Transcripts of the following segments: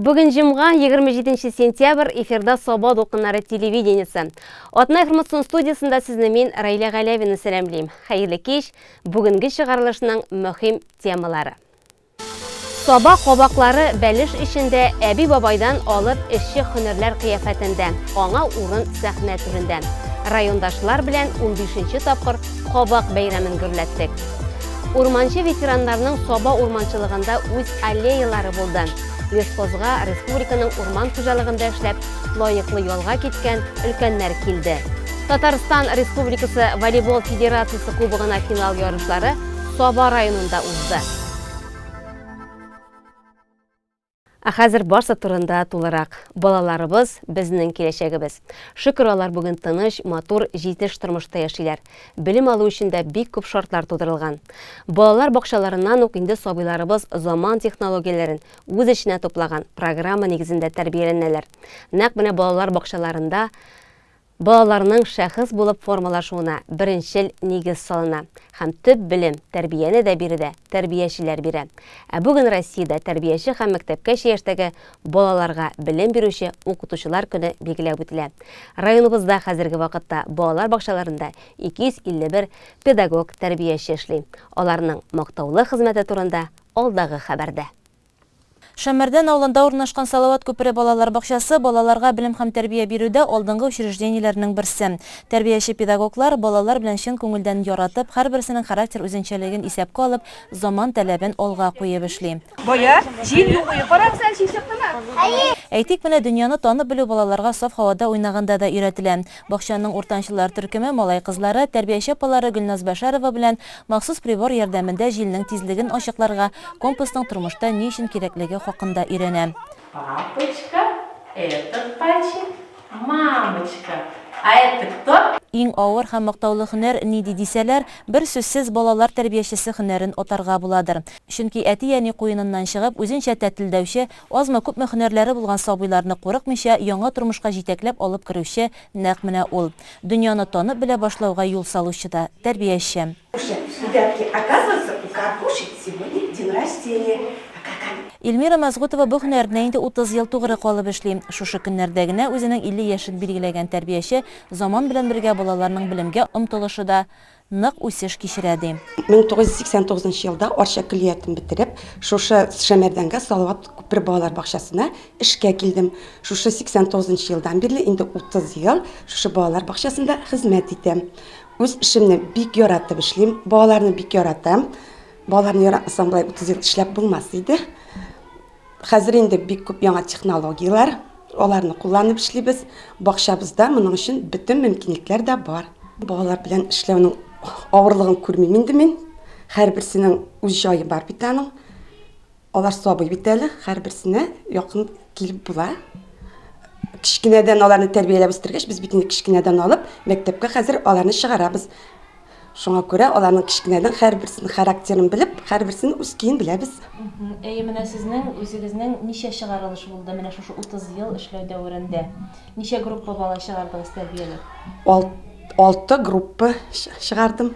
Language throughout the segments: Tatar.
Бүген җомга, 27 сентябрь, эфирда Саба дулкыннары телевидениесе. Атна информацион студиясендә сезне мин, Раилә Галәвина сәламлим. Хәерле кич, бүгенге чыгарылышның мөһим темалары. Саба кабаклары бәлеш эчендә әби-бабайдан алып эшче һөнәрләр кыяфәтендә, аңа урын сәхнә түрендә. Райондашлар белән унбишенче тапкыр кабак бәйрәмен гөрләттек. Урманчы ветераннарның Саба урманчылыгында үз аллеялары булды. Лесхозга республиканың урман хуҗалыгында эшләп, лаеклы ялга киткән өлкәннәр килде. Татарстан Республикасы волейбол федерациясе кубогына финал ярышлары Саба районында узды. Ә хәзер барсы турында тулырак. Балаларыбыз, безнең киләчәгебез. Шөкер, алар бүген тыныч, матур, җитеш тормышта яшиләр. Белем алу өчен дә бик күп шартлар тудырылган. Балалар бакчаларыннан ук инде сабыйларыбыз заман технологияләрен үз эченә туплаган программа нигезендә тәрбияләнәләр. Нәкъ менә балалар бакчаларында Балаларның шәхес булып формалашуына беренчел нигез салына һәм төп белем, тәрбияне дә биредә тәрбиячеләр бирә. Ә бүген Россиядә тәрбияче һәм мәктәпкәчә яшьтәге балаларга белем бирүче укытучылар көне билгеләп үтелә. Районыбызда хәзерге вакытта балалар бакчаларында 251 педагог-тәрбияче эшли. Аларның мактаулы хезмәте турында алдагы хәбәрдә. Шәмәрдән авылында урнашкан Салават күпере балалар бакчасы балаларга белем һәм тәрбия бирүдә алдынгы учреждениеләрнең берсе. Тәрбияче педагоглар балалар белән чын күңелдән яратып, һәрберсенең характер үзенчәлеген исәпкә алып, заман таләбен алга куеп эшли. Бая җил юк иде. Карагыз әле, җил чыктымы? Әйе. Әйтик, менә дөньяны танып белү балаларга саф һавада уйнаганда да өйрәтелә. Бакчаның уртанчылар төркеме малай-кызлары, тәрбияче апалары Гөлназ Бәшәрова белән махсус прибор ярдәмендә җилнең тизлеген ачыкларга, компасның тормышта ни өчен кирәклеге хакында өйрәнә. Папочка, этот пальчик, мамочка, а это кто? Иң авыр һәм мактаулы һөнәр нинди дисәләр, берсүзсез балалар тәрбиячесе һөнәрен атарга буладыр. Чөнки әти-әни куеныннан чыгып, үзенчә тәтелдәүче, Азмы-күпме һөнәрләре булган сабыйларны курыкмыйча яңа тормышка җитәкләп алып керүче нәкъ менә ул. Дөньяны танып белә башлауга юл салучы да, тәрбияче. Ребятки, оказывается, у Карпуши сегодня день рождения. Эльмира Мәсгутова бу һөнәренә инде 30 ел тугры калып эшли. Шушы көннәрдә генә үзенең 50 яшен билгеләгән тәрбияче заман белән бергә балаларның белемгә омтылышы да нык үсеш кичерә, ди. 1989 нчы елда Арча көллиятен бетереп, шушы Шәмәрдәнгә Салават күпере балалар бакчасына эшкә килдем. Шушы 89 нчы елдан бирле инде 30 ел шушы балалар бакчасында хезмәт итәм. Үз эшемне бик яратып эшлим, балаларны бик яратам. Балаларны яратмасам, болай 30 ел эшләп булмас иде. Хәзер инде бик күп яңа технологияләр, аларны кулланып эшлибез. Бакчабызда моның өчен бөтен мөмкинлекләр дә бар. Балалар белән эшләүнең авырлыгын күрмим инде мин. Һәрберсенең үз җае бар бит аның. Алар сабый бит әле, һәрберсенә якын килеп була. Кечкенәдән аларны тәрбияләп үстергәч, без бит инде кечкенәдән алып, мәктәпкә хәзер аларны чыгарабыз. Шуңа күрә аларның кечкенәдән һәрберсенең характерын белеп, һәрберсенең үз көен беләбез. Әйе, менә сезнең үзегезнең ничә чыгарылыш булды менә шушы 30 ел эшләү дәверендә? Ничә группа бала чыгардыгыз тәрбияләп? Алты группа чыгардым.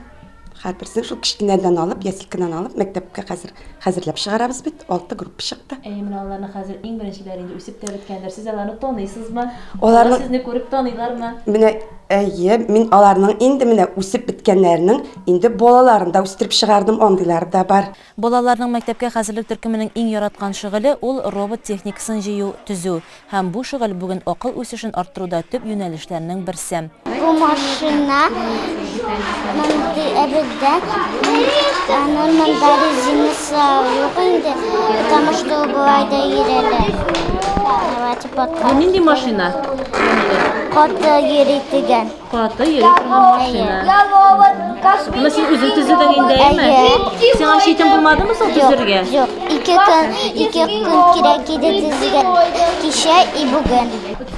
Һәрберсен шул кечкенәдән алып, яселкеннән алып, мәктәпкә хәзер хәзерләп чыгарабыз бит. Алты группа чыкты. Әйе, менә аларны хәзер иң беренчеләр инде үсеп тә беткәндер. Сез аларны таныйсызмы? Аларны сезне күреп таныйлармы? Менә әйе, мин аларның инде менә үсеп беткәннәренең инде балаларын да үстереп чыгардым, андыйлары да бар. Балаларның мәктәпкә хәзерлек төркеменең иң яраткан шөгыле ул робот техникасын җыю, төзү. Һәм бу шөгыль бүген акыл үсешен арттыруда төп юнәлешләрнең берсе. Бу машина мондый әбедә, аның монда резинасы юк инде, потому что болай да йөрәләр. Давайте Бу нинди машина? Каты йөри дигән. Каты йөри торган машина. Моны син үзең төзедең инде, әйеме? Сиңа читен булмадымы соң төзергә? Юк, 2 көн, 2 көн кирәк иде төзергә. Кичә и бүген.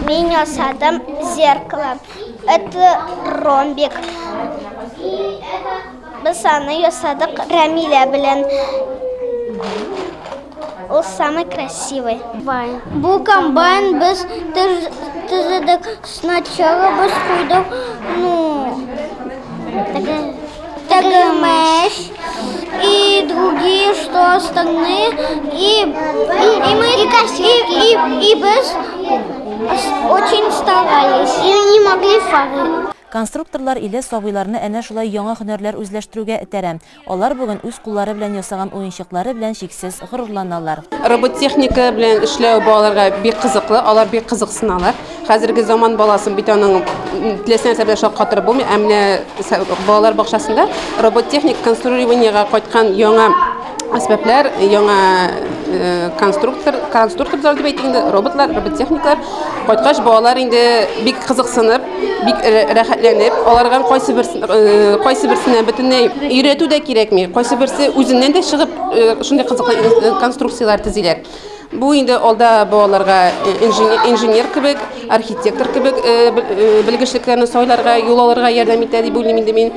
Мин ясадым зеркало. Это ромбик. Без аны ясадык Рәмилә белән. Ул самый красивый. Бу комбайн без төзедек. Сначала без куйдык, ну, тәгәрмәч и другие что. остальные и, и, и мы и, и, и без очень старались и не могли фары. Конструкторлар иле сабыйларны әнә шулай яңа һөнәрләр үзләштерүгә этәрә. Алар бүген үз куллары белән ясаган уенчыклары белән чиксез горурланалар. Роботтехника белән эшләү балаларга бик кызыклы, алар бик кызыксыналар. Хәзерге заман баласын бит аның теләсә нәрсә белән шаккатырып булмый. Ә менә балалар бакчасында роботтехник конструированиега кайткан яңа әсбаплар, яңа э, конструктор, конструкторлар дип әйтик инде, роботлар, роботтехниклар кайткач балалар инде бик кызыксынып, бик рәхәтләнеп, аларга кайсы берсе э, кайсы берсенә бөтенләй өйрәтү дә кирәкми, кайсы берсе үзеннән дә чыгып э, шундый кызыклы конструкцияләр төзиләр. Бу инде алда балаларга инженер кебек, архитектор кебек белгечлекләрне сайларга, юл алырга ярдәм итә дип уйлыйм инде мин.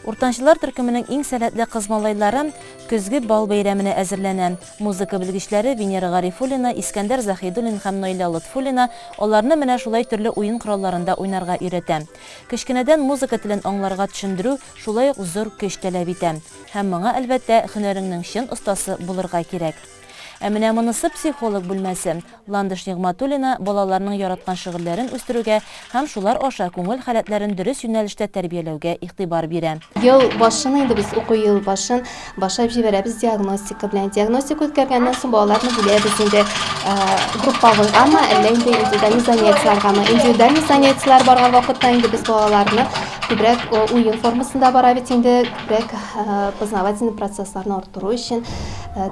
Уртанчылар төркеменең иң сәләтле кыз-малайлары көзге бал бәйрәменә әзерләнә. Музыка белгечләре Венера Гарифуллина, Искәндәр Заһидуллин һәм Наилә Лотфуллина аларны менә шулай төрле уен коралларында уйнарга өйрәтә. Кечкенәдән музыка телен аңларга төшендерү шулай ук зур көч таләп итә. Һәм моңа, әлбәттә, һөнәреңнең чын остасы булырга кирәк. Ә менә монысы психолог бүлмәсе. Ландыш Нигъмәтуллина балаларның яраткан шөгыльләрен үстерүгә һәм шулар аша күңел халәтләрен дөрес юнәлештә тәрбияләүгә игътибар бирә. Ел башын инде без уку ел башын башлап җибәрәбез диагностика белән. Диагностика үткәргәннән соң балаларны бүләбез инде групповойгамы, әллә инде индивидуальный занятиеләргәме. Индивидуальный занятиеләр барган вакытта инде без балаларны күбрәк уен формасында бара бит инде, күбрәк познавательный процессларны арттыру өчен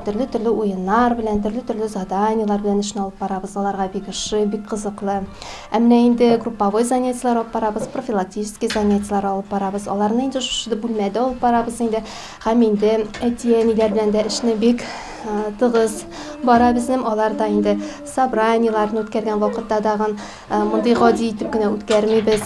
төрле-төрле уеннар белән, төрле-төрле заданиеләр белән эшне алып барабыз. Аларга бик ошый, бик кызыклы. Ә менә инде групповой занятиеләр алып барабыз, профилактический занятиеләр алып барабыз. Аларны инде шушы бүлмәдә алып барабыз инде. Һәм инде әти-әниләр белән дә эшне бик тыгыз бара безнең. Алар да инде собраниеләрне үткәргән вакытта тагын Мондый гади итеп кенә үткәрмибез,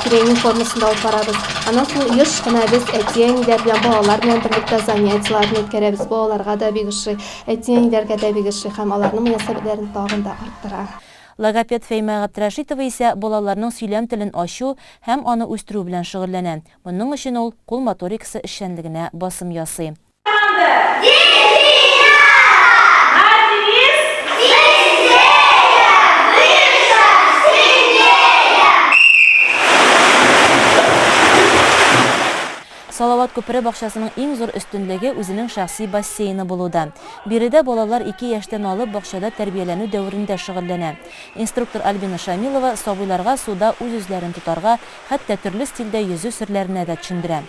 тренинг формасында алып барабыз. Аннан соң еш кына без әти-әниләр белән, балалар белән берлектә занятиеләрне үткәрәбез. Балаларга да бик ошый, әти-әниләргә дә бик ошый һәм аларның мөнәсәбәтләрен тагын да арттыра. Логопед Фәймә Гаптрәшитова исә балаларның сөйләм телен ачу һәм аны үстерү белән шөгыльләнә. Моның өчен ул кул моторикасы эшчәнлегенә басым ясый. Салават күпере бакчасының иң зур өстенлеге үзенең шәхси бассейны булуда. Биредә балалар ике яшьтән алып бакчада тәрбияләнү дәверендә шөгыльләнә. Инструктор Альбина Шамилова сабыйларга суда үз-үзләрен тотарга, хәтта төрле стильдә йөзү серләренә дә төшендерә.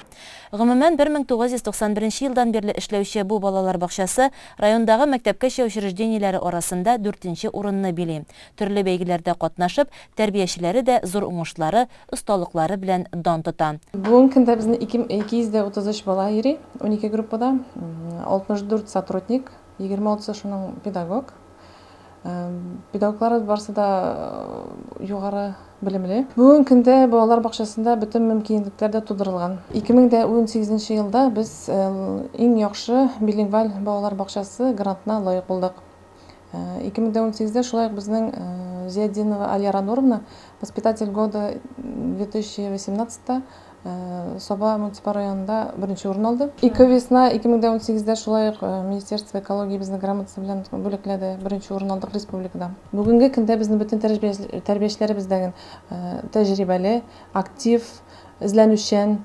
Гомумән, 1991 елдан бирле эшләүче бу балалар бакчасы райондагы мәктәпкәчә учреждениеләре арасында дүртенче урынны били. Төрле бәйгеләрдә катнашып, тәрбиячеләре дә зур уңышлары, осталыклары белән дан тота. Бүгенге көндә безнең 233 бала йөри, 12 группада, 64 сотрудник, 26 шуның педагог. Педагогларыбыз барысы да югары белемле. Бүгенге көндә балалар бакчасында бөтен мөмкинлекләр дә тудырылган. 2018 елда без иң яхшы билингваль балалар бакчасы грантына лаек булдык. 2018-дә шулай ук безнең Зиятдинова Алия Рануровна Воспитатель года 2018-та Саба муниципаль районында беренче урын алды. Эко-весна 2018-дә шулай ук Министерство экологии безне грамотасы белән бүләкләде. Беренче урын алдык республикада. Бүгенге көндә безнең бөтен тәрбиячеләребез дә тәҗрибәле, актив, эзләнүчән.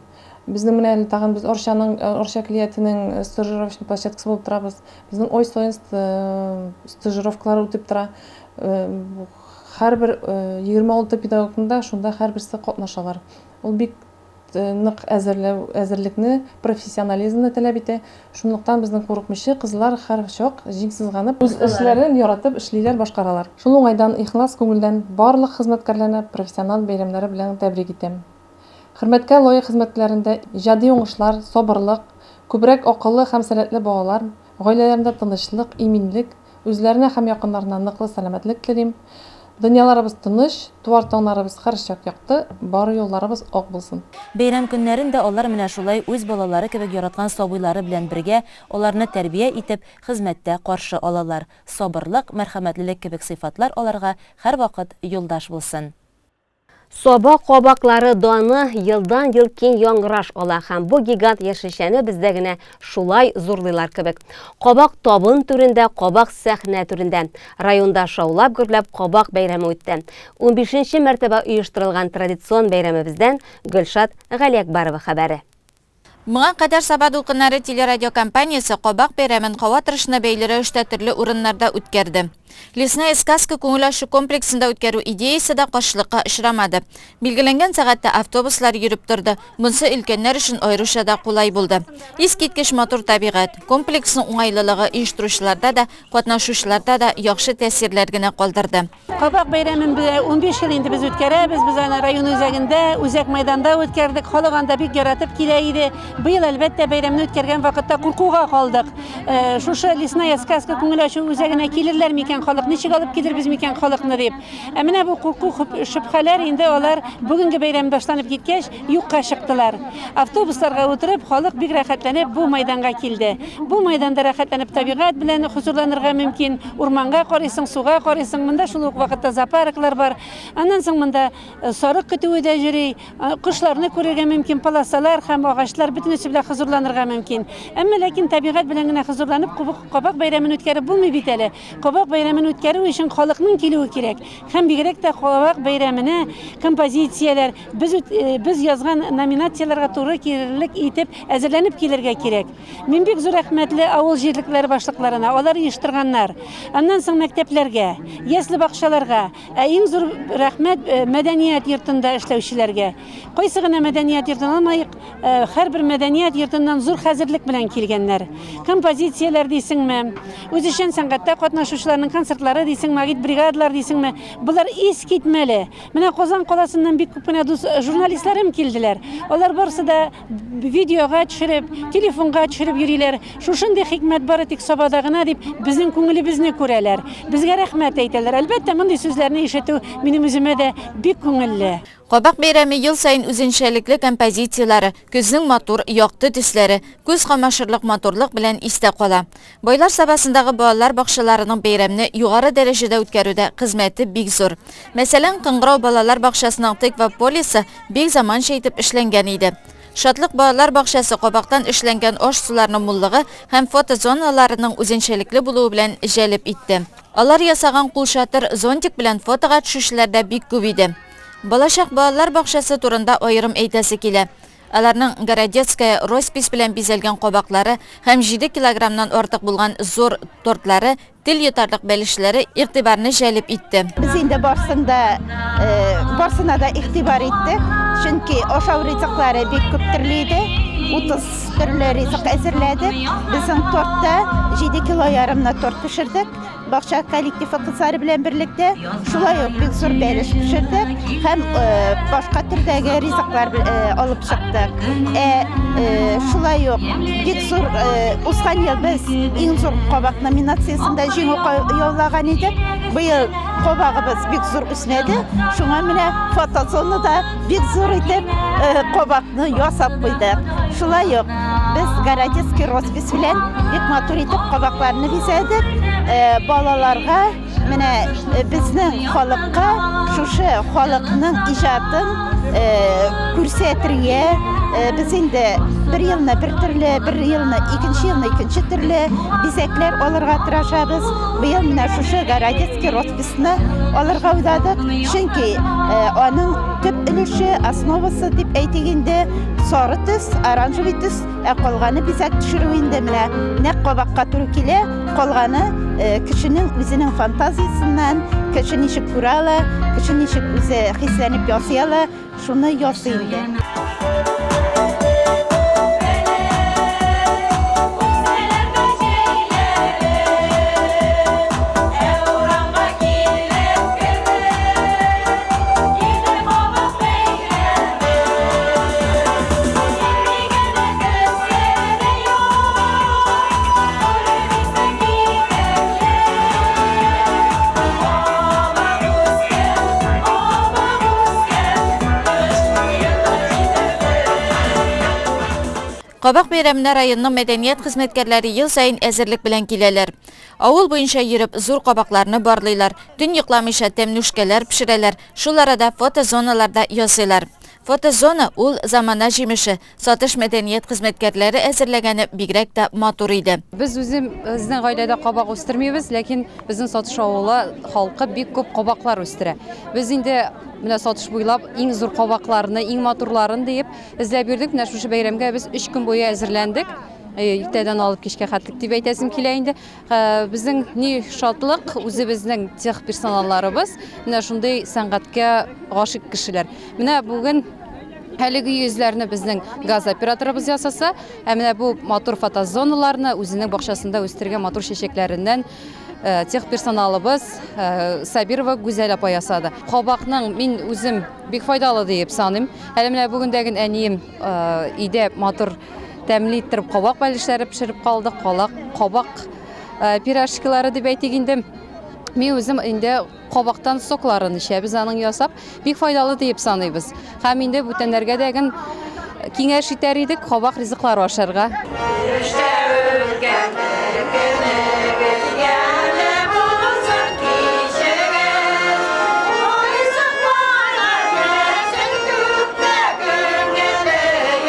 Безнең менә әле тагын без Орчаның, Орча көллиятенең стажировочный площадкасы булып торабыз. Безнең ай саен стажировкалар үтеп тора. Һәрбер 26 педагогның да шунда һәрберсе катнашалар. Ул бик нык әзерләү, әзерлекне, профессионализмны таләп итә. Шунлыктан безнең курыкмыйча кызлар һәрчак җиң сызганып, үз эшләрен яратып эшлиләр, башкаралар. Шул уңайдан ихлас күңелдән барлык хезмәткәрләрне профессиональ бәйрәмнәре белән тәбрик итәм. Хөрмәткә лаек хезмәтләрендә иҗади уңышлар, сабырлык, күбрәк акыллы һәм сәләтле балалар, гаиләләрендә тынычлык, иминлек, үзләренә һәм якыннарына ныклы сәламәтлек телим. Дөньяларыбыз тыныч, туар таңнарыбыз һәрчак якты, бары юлларыбыз ак булсын. Бәйрәм көннәрен дә алар менә шулай үз балалары кебек яраткан сабыйлары белән бергә, аларны тәрбия итеп, хезмәттә каршы алалар. Сабырлык, мәрхәмәтлелек кебек сыйфатлар аларга һәрвакыт юлдаш булсын. Саба кабаклары даны елдан-ел киң яңгыраш ала һәм бу гигант яшелчәне бездә генә шулай зурлыйлар кебек. Кабак табын түрендә, кабак сәхнә түрендә. Районда шаулап-гөрләп кабак бәйрәме үтте. Унбишенче мәртәбә оештырылган традицион бәйрәмебездән Гөлшат Галиәкбарова хәбәре. Моңа кадәр Саба дулкыннары телерадиокомпаниясе Кабак бәйрәмен һава торышына бәйле рәвештә төрле урыннарда үткәрде. Лесная сказка күңел ачу комплексында үткәрү идеясе дә каршылыкка очрамады. Билгеләнгән сәгатьтә автобуслар йөреп торды, монсы өлкәннәр өчен аеруча да кулай булды. Искиткеч матур табигать, комплексның уңайлылыгы оештыручыларда да, катнашучыларда да яхшы тәэсирләр генә калдырды. Кабак бәйрәмен 15 ел инде без үткәрәбез. Без аны район үзәгендә, үзәк майданда үткәрдек. Халык анда бик яратып килә иде. Быел, әлбәттә, бәйрәмне үткәргән вакытта куркуга калдык. Э, шушы Лесная сказка күңел ачу үзәгенә килерләр микән халык, ничек алып килербез микән халыкны дип. Ә менә бу курку шөбһәләр инде алар бүгенге бәйрәм башланып киткәч юкка чыктылар. Автобусларга утырып, халык бик рәхәтләнеп бу майданга килде. Бу майданда рәхәтләнеп табигать белән хозурланырга мөмкин. Урманга карыйсың, суга карыйсың, монда шул ук вакытта зоопарклар бар. Аннан соң монда э, сарык көтүе дә йөри, э, кошларны күрергә мөмкин, полосалар һәм агачлар бөтенесе белән хозурланырга мөмкин. Әмма ләкин табигать белән генә хозурланып кабак бәйрәмен үткәреп булмый бит әле. Кабак бәйрәмен үткәрү өчен халыкның килүе кирәк. Һәм бигрәк тә кабак бәйрәменә композицияләр, без, э, без язган номинацияләргә туры килерлек итеп әзерләнеп килергә кирәк. Мин бик зур рәхмәтле авыл җирлекләре башлыкларына, алар оештырганнар. Аннан соң мәктәпләргә, ясле бакчаларга, ә иң зур рәхмәт э, мәдәният йортында эшләүчеләргә. Кайсы гына мәдәният йортын алмаек, э, һәрбер мәдәният йортыннан зур хәзерлек белән килгәннәр. Композицияләр дисеңме, үзешчән сәнгатьтә катнашучыларның концертлары дисеңме, агитбригадалар дисеңме, болар искитмәле. Менә Казан каласыннан бик күп кенә дус журналистларым килделәр. Алар барысы да видеога төшереп, телефонга төшереп йөриләр. Шушындый хикмәт бары тик Сабада гына дип, безнең күңелебезне күрәләр. Безгә рәхмәт әйтәләр. Әлбәттә, мондый сүзләрне ишетү минем үземә дә бик күңелле. Кабак бәйрәме ел саен үзенчәлекле композицияләре, көзнең матур, якты төсләре, күз камашырлык матурлык белән истә кала. Байлар Сабасындагы балалар бакчаларының бәйрәмне югары дәрәҗәдә үткәрүдә хезмәте бик зур. Мәсәлән, Кыңгырау балалар бакчасының тыква полисы бик заманча итеп эшләнгән иде. Шатлык балалар бакчасы кабактан эшләнгән аш-суларның муллыгы һәм фотозоналарының үзенчәлекле булуы белән җәлеп итте. Алар ясаган кулчатыр зонтик белән фотога төшүчеләр дә бик күп иде. Балачак балалар бакчасы турында аерым әйтәсе килә. Аларның Городецкая роспись белән бизәлгән кабаклары һәм 7 килограммнан артык булган зур тортлары, тел йотарлык бәлешләре игътибарны җәлеп итте. Без инде барсын да, барсына да игътибар иттек, чөнки ашау ризыклары бик күп төрле иде. 30 төрле ризык әзерләдек. Безнең тортта 7 кило ярымны торт пешердек. Бакча коллективы кызлары белән берлектә шулай ук бик зур бәлеш пешердек һәм э, башка төрдәге ризыклар э, алып чыктык. Ә э, шулай ук бик зур узган ел без иң зур кабак номинациясендә җиңү яулаган идек. Быел кабагыбыз бик зур үсмәде. Шуңа менә фотозонада бик зур итеп кабакны ясап куйдык. Шулай ук без городецкий роспись белән бик матур итеп кабакларны бизәдек. Балаларга менә безнең халыкка шушы халыкның иҗатын күрсәтергә без инде бер елны бер төрле, бер елны икенче елны икенче төрле бизәкләр алырга тырышабыз. Быел менә шушы городецкий росписьны алырга уйладык, чөнки аның төп өлеше, основасы дип әйтик инде, сары төс, оранжевый төс, ә калганы бизәк төшерү инде менә нәкъ кабакка туры килә. Калганы кешенең үзенең фантазиясеннән, кеше ничек күрә ала, кеше ничек үзе хисләнеп ясый ала, шуны ясый инде. Кабак бәйрәменә районның мәдәният хезмәткәрләре ел саен әзерлек белән киләләр. Авыл буенча йөреп, зур кабакларны барлыйлар, төн йокламыйча тәмнүшкәләр пешерәләр, шул арада фотозоналар да ясыйлар. Фотозона, ул замана җимеше, Сатыш мәдәният хезмәткәрләре әзерләгәне бигрәк тә матур иде. Без үзебезнең гаиләдә кабак үстермибез, ләкин безнең Сатыш авылы халкы бик күп кабаклар үстерә. Без инде менә Сатыш буйлап иң зур кабакларны, иң матурларын диеп эзләп йөрдек. Менә шушы бәйрәмгә без өч көн буе әзерләндек. Иртәдән алып кичкә хәтлек дип әйтәсем килә инде. Безнең ни шатлык, үзебезнең тех персоналларыбыз менә шундый сәнгатькә гашыйк кешеләр. Менә бүген әлеге йөзләрне безнең газ операторыбыз ясаса, ә менә бу матур фотозоналарны үзенең бакчасында үстергән матур чәчәкләреннән э, тех персоналыбыз э, Сабирова Гүзәл апа ясады. Кабакның мин үзем бик файдалы диеп саныйм. Әле менә бүген дә әнием э, өйдә матур тәмле иттереп кабак бәлешләре пешереп калдык, калак, кабак пирожкилары дип әйтик инде. Мин үзем инде кабактан сокларын эчәбез аның ясап, бик файдалы диеп саныйбыз. Һәм инде бүтәннәргә дә ген киңәш итәр идек кабак ризыклары ашарга. Төштә үткән бер көнегез ямьле булсын кичегез. Уйсыклана яшен күктә күңелле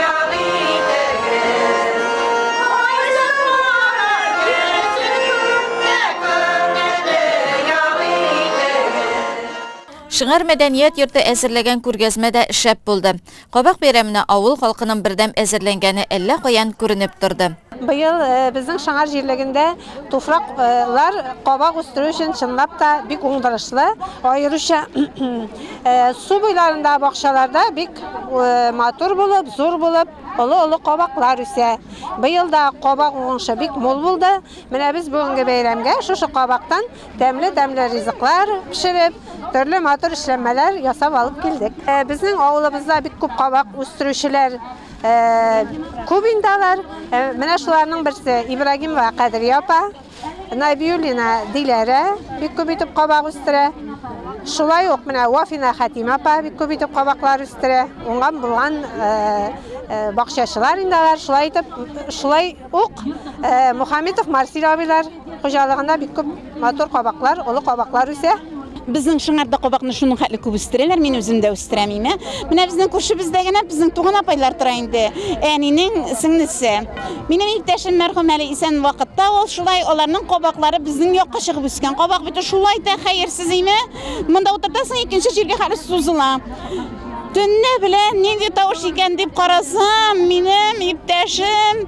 ял итегез. Уйсыклана яшен күктә күңелле ял итегез. Шыңар мәдәният йорты әзерләгән күргәзмә дә шәп булды. Кабак бәйрәменә авыл халкының бердәм әзерләнгәне әллә каян күренеп торды. Быел безнең Шыңар җирлегендә туфраклар кабак үстерү өчен чынлап та бик уңдырышлы. Аеруча су буйларында бакчаларда бик матур булып, зур булып, олы-олы кабаклар үсә. Быел да кабак уңышы бик мул булды. Менә без бүгенге бәйрәмгә шушы кабактан Тәмле-тәмле ризыклар пешереп, төрле матур эшләнмәләр ясап алып килдек. Э, безнең авылыбызда бик күп кабак үстерүчеләр э, күп инде алар. Э, менә шуларның берсе Ибрагимова Кадрия апа, Набиуллина Диләрә бик күп итеп кабак үстерә. Шулай ук менә Вафина Хәтимә апа бик күп итеп кабаклар үстерә. Уңган булган бакчачылар инде алар. Шулай итеп, шулай ук Мухаметов Марсил абыйлар Хуҗалыгында бик күп матур кабаклар, олы кабаклар үсә. Безнең Шыңарда кабакны шуның хәтле күп үстерәләр, мин үзем дә үстерәм име. Менә безнең күршебездә генә безнең туган апайлар тора инде, әнинең сеңлесе. Минем иптәшем мәрхүм әле исән вакытта ул шулай аларның кабаклары безнең якка чыгып үскән. Кабак бит шулай да хәерсез име. Монда утыртасың, икенче җиргә хәле сузыла. Төнлә белән нинди тавыш икән дип карасам, минем иптәшем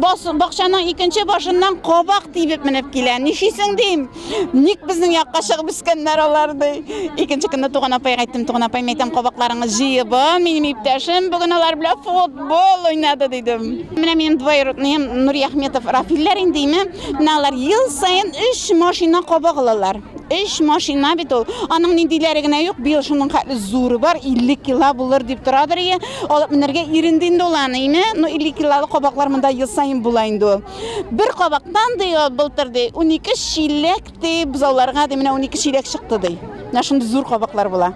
бас, бакчаның икенче башыннан кабак тибеп менеп килә. Нишлисең дим? Ник безнең якка чыгып үскәннәр алар ди. Икенче көнне туган апайга әйттем, туган апай, әйтәм, кабакларыңны җыеп ал, минем иптәшем бүген алар белән футбол уйнады дидем. Менә минем двоюродныем Нуриахметов Рафилләр инде, менә алар ел саен өч машина кабак алалар. Өч машина бит ул. Аның ниндиләре генә юк. Быел шуның хәтле зуры бар, 50 кило булыр дип торадыр ие. Алып менергә иренде инде ул аны, име? Ну 50 килолы кабаклар монда ел саен була инде ул. Бер кабактан ди, былтыр ди, 12 чиләк ди, бозауларга ди, менә 12 чиләк чыкты ди. Менә шундый зур кабаклар була.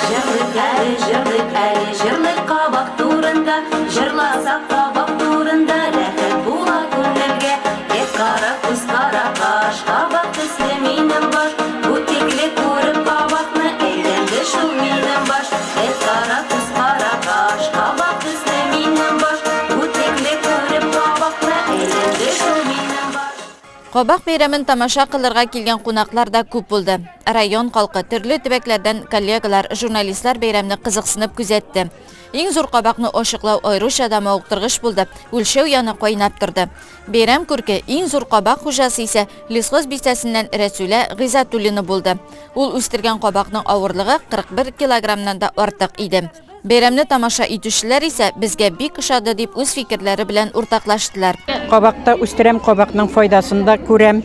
Җырлыйк әле, җырлыйк әле, җырлыйк кабак турында, Җырласак кабак турында, рәхәт була күңелгә. Эт кара күз, кара каш, кабак төсле минем баш, Бу тикле күреп кабакны, әйләнде шул минем баш. Эт кара күз, кара каш, кабак төсле минем баш, Бу тикле күреп кабакны, әйләнде шул минем баш. Кабак бәйрәмен тамаша кылырга килгән кунаклар да күп булды. Район халкы, төрле төбәкләрдән коллегалар, журналистлар бәйрәмне кызыксынып күзәтте. Иң зур кабакны ачыклау аеруча да мавыктыргыч булды, үлчәү яны кайнап торды. Бәйрәм күрке, иң зур кабак хуҗасы исә Лесхоз бистәсеннән Рәсүлә Гыйзатуллина булды. Ул үстергән кабакның авырлыгы 41 килограммнан да артык иде. Бәйрәмне тамаша итүчеләр исә безгә бик ошады дип үз фикерләре белән уртаклаштылар. Кабак та үстерәм, кабакның файдасын да күрәм.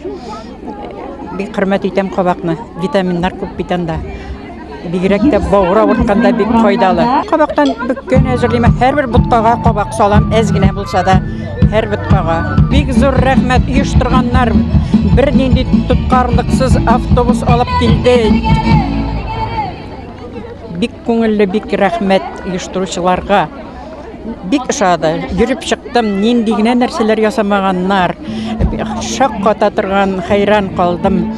Бик хөрмәт итәм кабакны. Витаминнар күп бит анда. Бигрәк тә бавыр авыртканда бик файдалы. Кабактан бөккән әзерлим. Һәрбер боткага кабак салам, әз генә булса да, һәр боткага. Бик зур рәхмәт оештырганнар. Бернинди тоткарлыксыз автобус алып килде. Бик күңелле, бик рәхмәт оештыручыларга. Бик ошады. Йөреп чыктым, нинди генә нәрсәләр ясамаганнар. Шакката торган, хәйран калдым.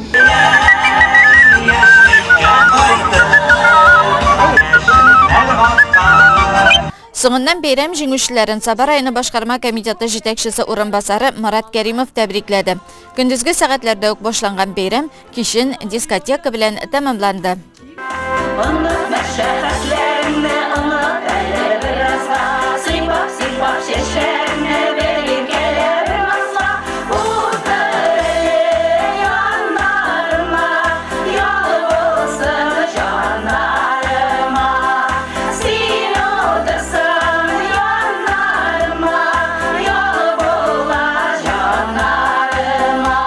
Соңыннан бәйрәм җиңүчеләрен Саба районы башкарма комитеты җитәкчесе урынбасары Марат Кәримов тәбрикләде. Көндезге сәгатьләрдә үк башланган бәйрәм кичен дискотека белән тәмамланды. Оныт мәшәкатьләреңне, оныт әле беразга, Сыйпап-сыйпап чәчләреңне бер иркәлә бер назла. Утыр әле яннарыма, ял булсын җаннарыма. Син утырсаң яннарыма, ял була җаннарыма.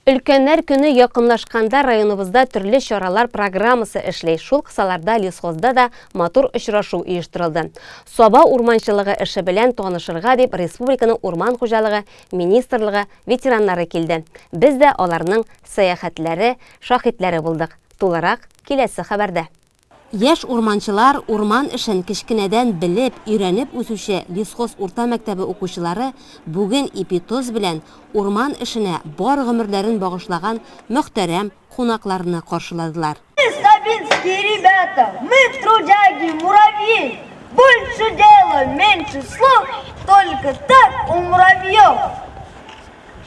Өлкәннәр көне якынлашканда районыбызда төрле чаралар программасы эшли. Шул кысаларда Лесхозда да матур очрашу оештырылды. Саба урманчылыгы эше белән танышырга дип республиканың урман хуҗалыгы министрлыгы ветераннары килде. Без дә аларның сәяхәтләре шаһитләре булдык. Тулырак киләсе хәбәрдә. Яшь урманчылар, урман эшен кечкенәдән белеп, өйрәнеп үсүче Лесхоз урта мәктәбе укучылары бүген ипи-тоз белән урман эшенә бар гомерләрен багышлаган мөхтәрәм кунакларны каршыладылар. Мы, сабинские ребята, мы трудяги, муравьи, Больше дела, меньше слов, только так у муравьев.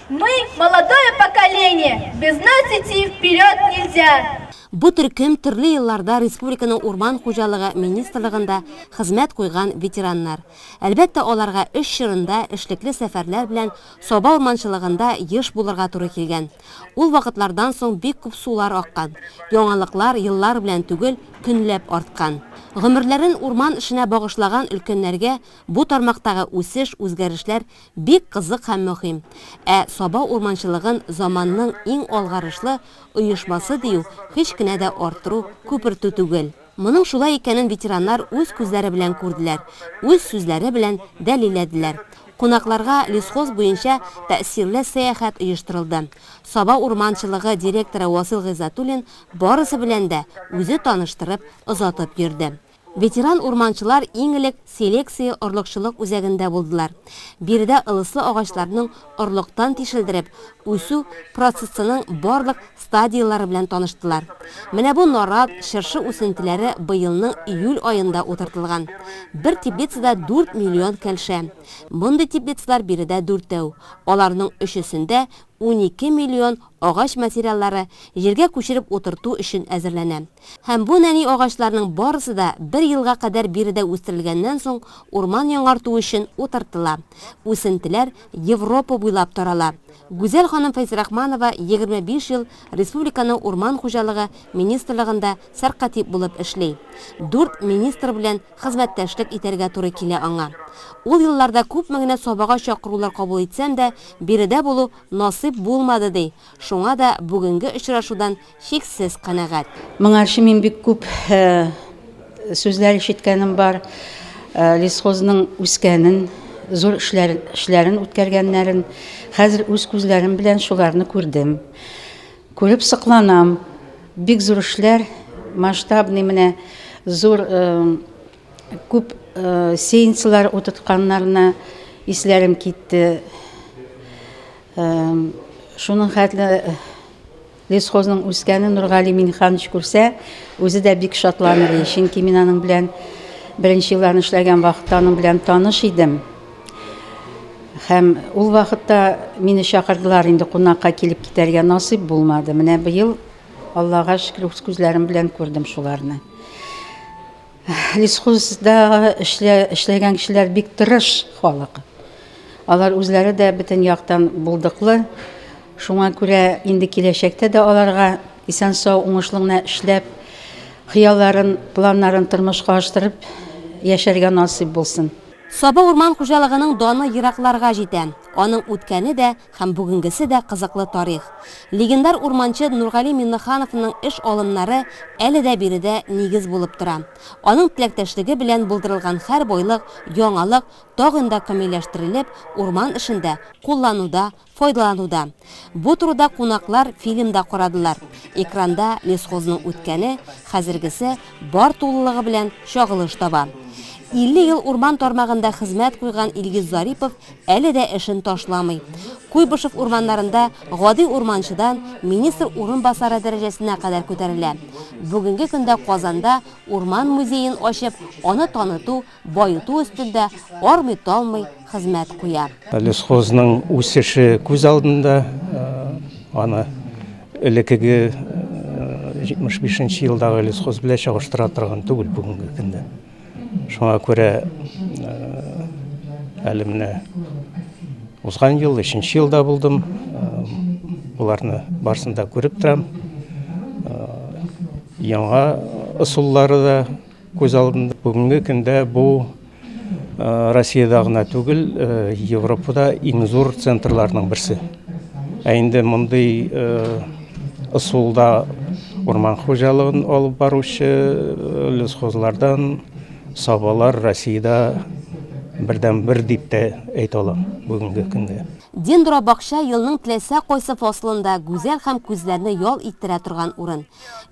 Мы, молодое поколение, без нас идти вперед нельзя. Бу төркем төрле елларда республиканың урман хуҗалыгы министрлыгында хезмәт куйган ветераннар. Әлбәттә, аларга эш чорында эшлекле сәфәрләр белән Саба урманчылыгында еш булырга туры килгән. Ул вакытлардан соң бик күп сулар аккан, яңалыклар еллар белән түгел, көнләп арткан. Гомерләрен урман эшенә багышлаган өлкәннәргә бу тармактагы үсеш, үзгәрешләр Бик кызык һәм мөһим. Ә Саба урманчылыгын заманның иң алгарышлы оешмасы дию һич кенә дә арттыру, күпертү түгел. Моның шулай икәнен ветераннар үз күзләре белән күрделәр, үз сүзләре белән дәлилләделәр. Кунакларга лесхоз буенча тәэсирле сәяхәт оештырылды. Саба урманчылыгы директоры Васил Гыйззәтуллин барысы белән дә үзе таныштырып, озатып йөрде. Ветеран урманчылар иң элек селекция-орлыкчылык үзәгендә булдылар. Биредә ылыслы агачларның орлыктан тишелдереп үсү процессының барлык стадияләре белән таныштылар. Менә бу нарат, чыршы үсентеләре быелның июль аенда утыртылган. Бер теплицада дүрт миллион кәлшә. Мондый теплицалар биредә дүртәү. Аларның өчесендә 12 миллион агач материаллары җиргә күчереп утырту өчен әзерләнә. Һәм бу нәни агачларның барысы да бер елга кадәр биредә үстерелгәннән соң урман яңарту өчен утыртыла. Үсентеләр Европа буйлап тарала. Гүзәл ханым Фәйзрахманова 25 ел республиканың урман хуҗалыгы министрлыгында сәркатип булып эшли. Дүрт министр белән хезмәттәшлек итәргә туры килә аңа. Ул елларда күпме генә Сабага чакырулар кабул итсәм дә, биредә булу насыйп булмады, ди. Шуңа да бүгенге очрашудан чиксез канәгать. Моңарчы мин бик күп сүзләр ишеткәнем бар. Лесхозның үскәнен, зур эшләр, эшләрен үткәргәннәрен. Хәзер үз күзләрем белән шуларны күрдем. Күреп сокланам. Бик зур эшләр, масштабный менә зур күп сеянцылар утыртканнарына исләрем китте. Шуның хәтле лесхозның үскәнен Нургали Минханович күрсә, үзе дә бик шатланыр иде. Чөнки мин аның белән беренче елларны эшләгән вакытта аның белән таныш идем. Һәм ул вакытта мине чакырдылар инде кунакка килеп китәргә насыйп булмады. Менә быел Аллага шөкер үз күзләрем белән күрдем шуларны. Лесхозда эшлә, эшләгән кешеләр бик тырыш халык. Алар үзләре дә бөтен яктан булдыклы. Шуңа күрә инде киләчәктә дә аларга исән-сау уңышлы гына эшләп, хыялларын, планнарын тормышка аштырып яшәргә насыйп булсын. Саба урман хуҗалыгының даны еракларга җитә. Аның үткәне дә һәм бүгенгесе дә кызыклы тарих. Легендар урманчы Нургали Миңнехановның эш алымнары әле дә биредә нигез булып тора. Аның теләктәшлеге белән булдырылган һәр байлык, яңалык тагын да камилләштерелеп, урман эшендә куллануда файдалануда. Бу турыда кунаклар фильм да карадылар. Экранда лесхозның үткәне, хәзергесе бар тулылыгы белән чагылыш таба. 50 ел урман тармагында хезмәт куйган Илгиз Зарипов әле дә эшен ташламый. Куйбышев урманнарында гади урманчыдан министр урынбасары дәрәҗәсенә кадәр күтәрелә. Бүгенге көндә Казанда урман музеен ачып, аны таныту, баету өстендә армый-талмый хезмәт куя. Лесхозның үсеше күз алдында, аны элеккеге 75 нче елдагы лесхоз белән чагыштыра торган түгел бүгенге көндә. Шуңа күрә әле менә узган ел, өченче елда булдым. Боларны барысын да күреп торам. Яңа ысуллары да күз алдында. Бүгенге көндә бу Россиядә гына түгел, Европада иң зур центрларның берсе. Ә инде мондый ысулда урман хуҗалыгын алып баручы лесхозлардан сабалар Россиядә бердән-бер дип тә әйтә алам бүгенге көндә. Дендробакча елның теләсә кайсы фасылында гүзәл һәм күзләрне ял иттерә торган урын.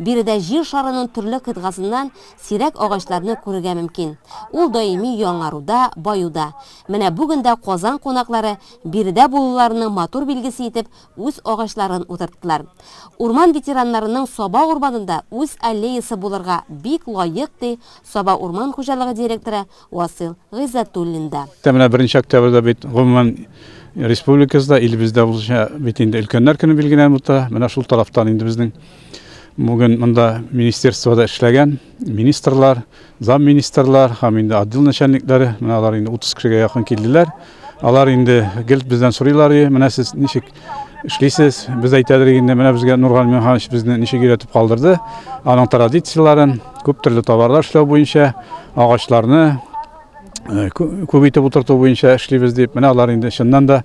Биредә Җир шарының төрле кыйтгасыннан сирәк агачларны күрергә мөмкин. Ул даими яңаруда, баюда. Менә бүген дә Казан кунаклары биредә булуларының матур билгесе итеп үз агачларын утырттылар. Урман ветераннарының Саба урманында үз аллеясы булырга бик лаек, ди Саба урман хуҗалыгы директоры Васыйл Гыйззәтуллин да. Ә менә беренче октябрьдә бит гомумән республикабызда, илебездә булса бит инде өлкәннәр көне билгеләнеп үтә. Менә шул тарафтан инде безнең бүген монда министерствода эшләгән министрлар, замминистрлар һәм инде отдел начальниклары, менә алар инде 30 кешегә якын килделәр. Алар инде гел бездән сорыйлар, менә сез ничек эшлисез? Без әйтәдер инде, менә безгә Нургали Миңнеханович безне ничек өйрәтеп калдырды, аның традицияләрен, күп төрле товарлар эшләү буенча, агачларны э, күп итеп утырту буенча эшлибез дип. Менә алар инде чыннан да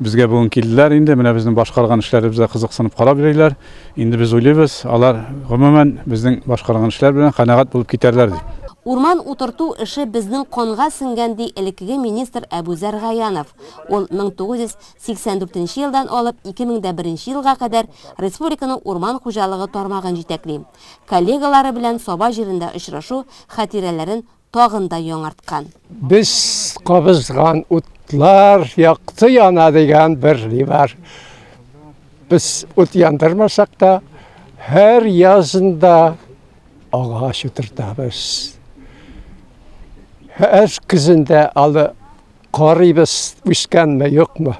безгә бүген килделәр инде, менә безнең башкарган эшләребезгә кызыксынып карап йөриләр. Инде без уйлыйбыз, алар гомумән безнең башкарган эшләр белән канәгать булып китәрләр дип. Урман утырту эше безнең канга сеңгән, ди элеккеге министр Әбүзәр Гаянов. Ул 1984 нче елдан алып 2001 нче елга кадәр республиканың урман хуҗалыгы тармагын җитәкли. Коллегалары белән Саба җирендә очрашу хатирәләрен тагын да яңарткан. Без кабызган утлар якты яна дигән бер ни бар. Без ут яндырмасак та, һәр язында агач утыртабыз. Һәр көзендә алы карыйбыз, үскәнме, юкмы.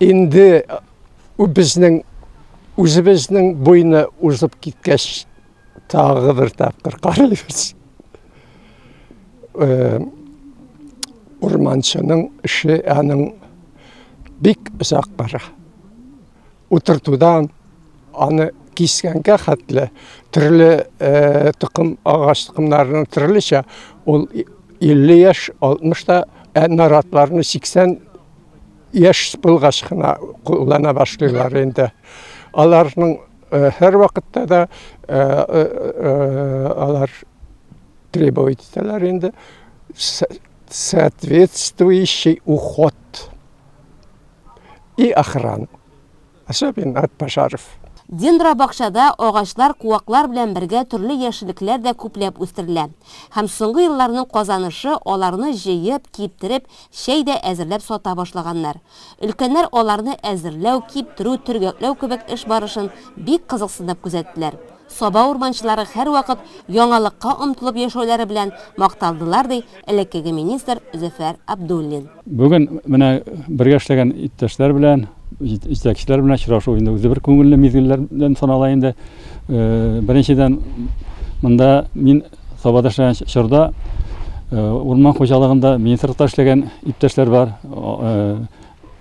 Инде безнең үзебезнең буйны узып киткәч, Тагы бер тапкыр карыйбыз. Э, урманчының эше аның бик озак бара. Утыртудан аны кискәнгә хәтле төрле э, токым агач токымнарының төрлечә ул 50 яшь, 60 та, ә наратларны 80 яшь булгач кына куллана башлыйлар инде. Аларның Һәрвакытта да алар требовать итәләр инде соответствующий уход и охрану, особенно от пожаров. Дендробакчада агачлар, куаклар белән бергә төрле яшеллекләр дә күпләп үстерелә. Һәм соңгы елларның казанышы, аларны җыеп, киптереп, чәй дә әзерләп сата башлаганнар. Өлкәннәр аларны әзерләү, киптерү, төргәкләү кебек эш барышын бик кызыксынып күзәттеләр. Саба урманчылары һәрвакыт яңалыкка омтылып яшәүләре белән макталдылар, ди элеккеге министр Зөфәр Абдуллин. Бүген менә бергә эшләгән иптәшләр белән, җитәкчеләр белән очрашу инде үзе бер күңелле мизгелләрдән санала инде. Беренчедән, монда мин Сабада эшләгән чорда урман хуҗалыгында министрлыкта эшләгән иптәшләр бар.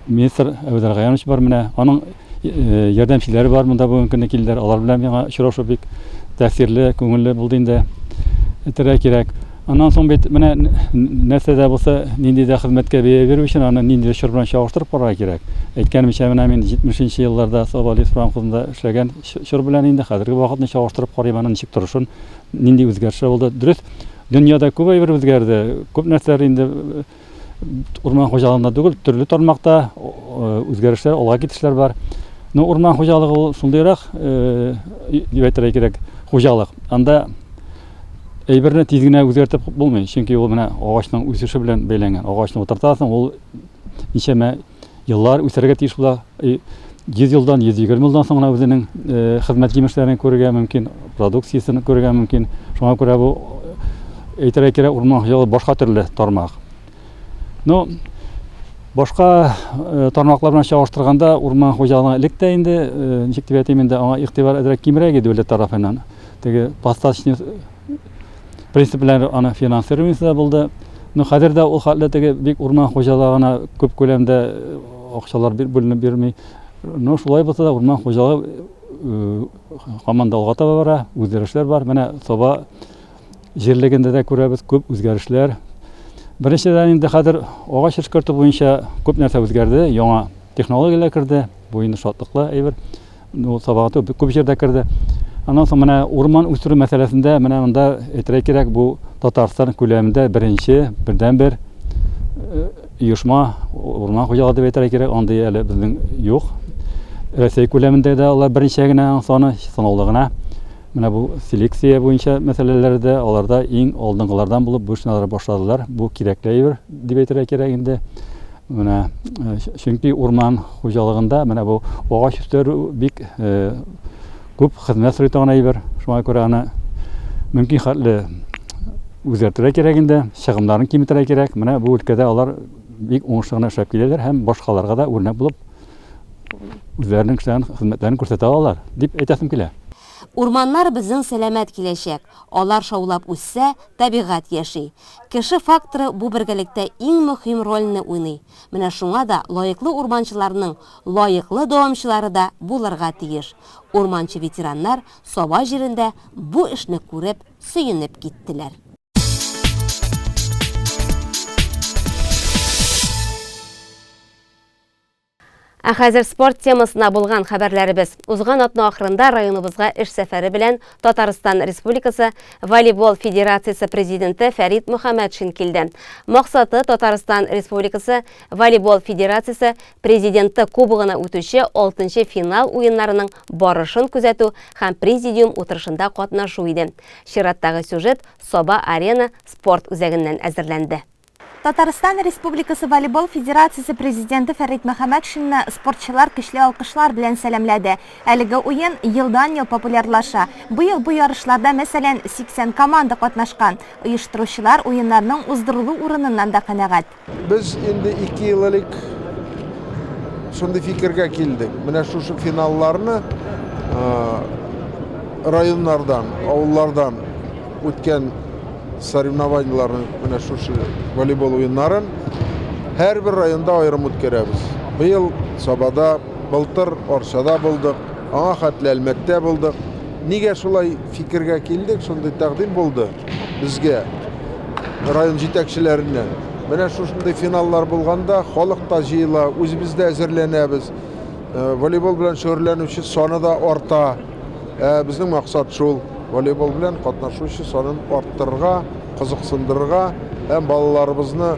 Министр Әбүзәр Гаянович бар менә. Аның ярдәмчеләре бар монда бүгенге көндә килделәр. Алар белән миңа очрашу бик тәэсирле, күңелле булды инде. Әйтергә кирәк. Аннан соң бит менә нәрсә дә булса, нинди дә хезмәткә бәя бирү өчен аны нинди дә чор белән чагыштырып карарга кирәк. Әйткәнемчә, менә мин 70 нче елларда Саба леспромхозында эшләгән чор белән инде хәзерге вакытны чагыштырып карыйм, аның ничек торышын. Нинди үзгәрешләр булды? Дөрес, дөньяда күп әйбер үзгәрде. Күп нәрсәләр инде э, урман хуҗалыгында түгел, төрле тармакта э, үзгәрешләр, алга китешләр бар. Но урман хуҗалыгы ул шундыйрак, э, дип әйтергә кирәк, хуҗалык. Анда әйберне тиз генә үзгәртеп булмый, чөнки ул менә агачның үсеше белән бәйләнгән. Агачны утыртасың, ул ничәмә еллар үсәргә тиеш була. 100 елдан, 120 елдан соң гына үзенең хезмәт җимешләрен күрергә мөмкин, продукциясен күрергә мөмкин. Шуңа күрә бу әйтергә кирәк, урман хуҗалыгы башка төрле тармак. Ну, башка тармаклар белән чагыштырганда, урман хуҗалыгына элек тә инде, ничек дип әйтим инде, аңа игътибар әзрәк кимрәк иде дәүләт тарафыннан. Теге поставочный принцип белән аны финансирование дә булды. Но хәзер дә ул хәтле теге бик урман хуҗалыгына күп күләмдә акчалар бүленеп бирми. Но шулай булса да урман хуҗалыгы һаман да алга таба бара, үзгәрешләр бар. Менә Саба җирлегендә дә күрәбез күп үзгәрешләр. Беренчедән инде хәзер агач эшкәртү буенча күп нәрсә үзгәрде, яңа технологияләр керде. Бу инде шатлыклы әйбер. Ну, Сабага күп җирдә керде. Аннан соң менә урман үстерү мәсьәләсендә менә монда әйтергә кирәк, бу Татарстан күләмендә беренче, бердәнбер оешма, урман хуҗалыгы дип әйтергә кирәк, андый әле безнең юк. Рәсәй күләмендә дә алар берничә генә саны, санаулы гына. Менә бу селекция буенча мәсьәләләрдә аларда иң алдынгылардан булып бу эшне алар башладылар. Бу кирәкле әйбер дип әйтергә кирәк инде. Менә чөнки урман хуҗалыгында менә бу агач үстерү бик күп хезмәт сорый торган әйбер. Шуңа күрә аны мөмкин хәтле үзгәртергә кирәк инде, чыгымнарын киметергә кирәк. Менә бу өлкәдә алар бик уңышлы гына эшләп киләләр һәм башкаларга да үрнәк булып үзләренең эшләгән хезмәтләрен күрсәтә алалар, дип әйтәсем килә. Урманнар безнең сәламәт киләчәк. Алар шаулап үссә, табигать яши. Кеше факторы бу бергәлектә иң мөһим рольне уйный. Менә шуңа да лаеклы урманчыларның лаеклы дәвамчылары да булырга тиеш. Урманчы-ветераннар Саба җирендә бу эшне күреп, сөенеп киттеләр. Ә хәзер спорт темасына булган хәбәрләребез. Узган атна ахырында районыбызга эш сәфәре белән Татарстан Республикасы Волейбол Федерациясе президенты Фәрит Мөхәммәтшин килде. Максаты Татарстан Республикасы Волейбол Федерациясе президенты кубогына үтүче 6 финал уеннарының барышын күзәтү һәм президиум утырышында катнашу иде. Чираттагы сюжет Саба-Арена спорт үзәгеннән әзерләнде. Татарстан Республикасы Волейбол федерациясе президенты Фәрит Мөхәммәтшинны спортчылар көчле алкышлар белән сәламләде. Әлеге уен елдан-ел популярлаша. Быел бу ярышларда, мәсәлән, 80 команда катнашкан. Оештыручылар уеннарның уздырылу урыныннан да канәгать. Без инде ике ел элек шундый фикергә килдек. Менә шушы финалларны районнардан, авыллардан үткән соревнованиеләрнең менә шушы волейбол уеннарын һәрбер районда аерым үткәрәбез. Быел Сабада, былтыр Арчада булдык, аңа хәтле Әлмәттә булдык. Нигә шулай фикергә килдек, шундый тәкъдим булды безгә район җитәкчеләреннән. Менә шушындый финаллар булганда халык та җыела, үзебез дә әзерләнәбез. Э, волейбол белән шөгыльләнүче саны да арта. Ә безнең максат шул, волейбол белән катнашучы санын арттырырга, кызыксындырырга һәм балаларыбызны